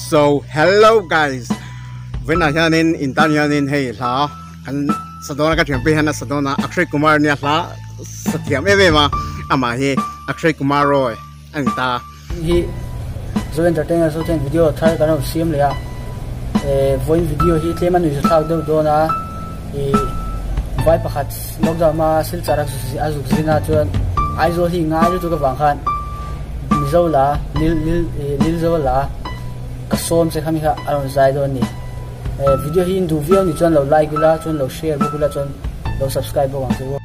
So hello guys vawiinah hianin in tan hianin hei hla kan sa dawn a ka thianpui hian a sa dawn a Akshay Kumar nia hla sa thiam em em a amah hi Akshay Kumar Roy a ni ta. Hi Zo Entertainers ho chuan video thar kan rawn siam leh a eh vawiin video hi tlem a nuihza thlak deuh dawn a ih vai pakhat lockdown hma silchar a zuk zin a chuan Aizawl hi ngai lutuk avang khan Mizo la lil lil ih Lilzo la ka sawm che kha mi kha a rawn zai dawn a ni eh video hi in duh viau ni chuan lo like ula chuan lo share bawk ula chuan lo subscribe bawk ang che u.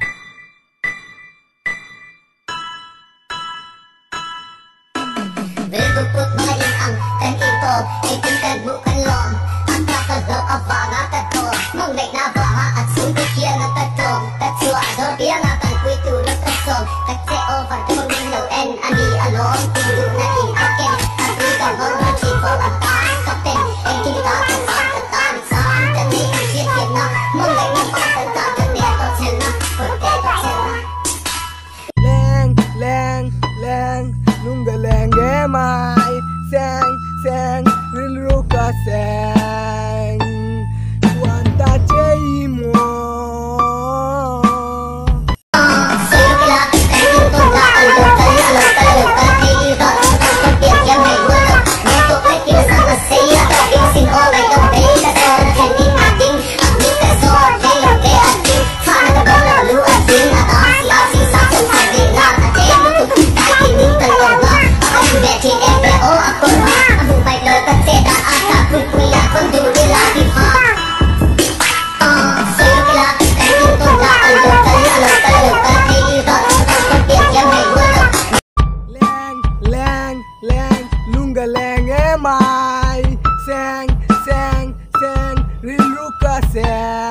Leng leng leng lung ka leng em ai seng seng rilru ka seng chuan ta che i maw. Leng leng leng lung ka leng em ai seng seng seng rilru ka seng.